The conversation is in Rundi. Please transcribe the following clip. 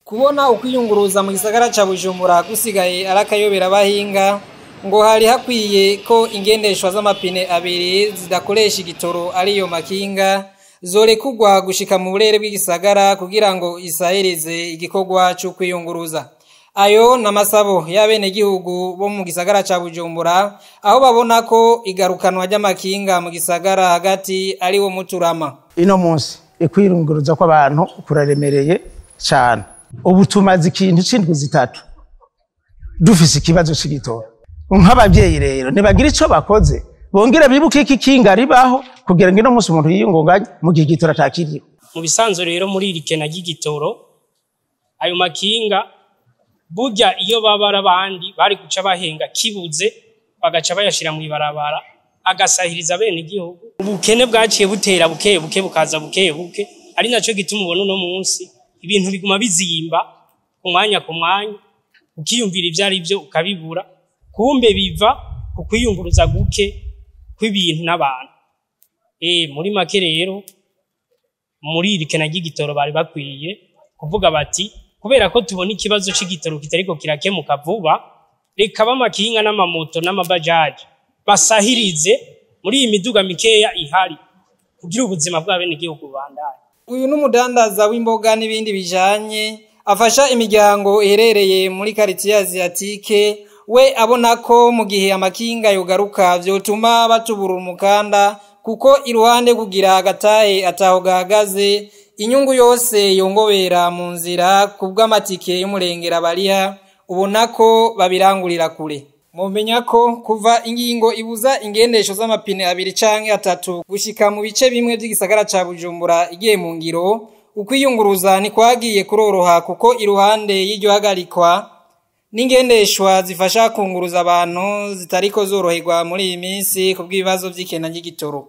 Kubona ukwiyunguruza mu gisagara ca Bujumbura gusigaye ari akayobera abahinga, ngo hari hakwiye ko ingendeshwa z'amapine abiri zidakoresha igitoro ariyo makinga zorekurwa gushika mu burere bw'igisagara kugira ngo isahirize igikorwa co kwiyunguruza. Ayo n'amasabo y'abenegihugu bo mu gisagara ca Bujumbura, aho babona ko igarukanwa ry'amakinga mu gisagara hagati ari wo muturama. Ino munsi ikwiyunguruza kw'abantu kuraremereye cane. Ubu tumaze ikintu c'indwi zitatu dufise ikibazo c'igitoro. Nk'abavyeyi rero nibagira ico bakoze, bongere bibuke ko ikinga ribaho kugira ngo ino munsi umuntu yiyungunganye mu gihe igitoro atakiriho. Mu bisanzwe rero muri iri kena ry'igitoro, ayo makinga burya iyo baba ari abandi bari guca bahenga kibuze bagaca bayashira mw'ibarabara agasahiriza bene igihugu. Ubukene bwaciye butera buke buke bukaza buke buke, ari naco gituma ubona uno munsi ibintu biguma bizimba ku mwanya ku mwanya, ukiyumvira ivyo ari vyo ukabibura, kumbe biva ku kwiyunguruza guke kw'ibintu n'abantu. Muri make rero muri iri kena ry'igitoro bari bakwiye kuvuga bati kubera ko tubona ikibazo c'igitoro kitariko kirakemuka vuba, reka b'amakinga n'amamoto n'amabajaji basahirize muri iyi miduga mikeya ihari kugira ubuzima bw'abenegihugu bubandanye. Uyu n'umudandaza w'imboga n'ibindi bijanye afasha imiryango iherereye muri quartier asiatique, we abona ko mu gihe amakinga yogaruka vyotuma batubura umukanda, kuko iruhande kugira agatahe ataho gahagaze, inyungu yose yongobera mu nzira kubw'amatike y'umurengera bariha, ubona ko babirangurira kure. Mumenya ko kuva ingingo ibuza ingendesho z'amapine abiri canke atatu gushika mu bice bimwe vy'igisagara ca Bujumbura igiye mu ngiro, ukwiyunguruza ntikwagiye kuroroha, kuko iruhande y'iryo hagarikwa n'ingendeshwa zifasha kunguruza abantu zitariko zoroherwa muri iyi minsi kubw'ibibazo vy'ikena ry'igitoro.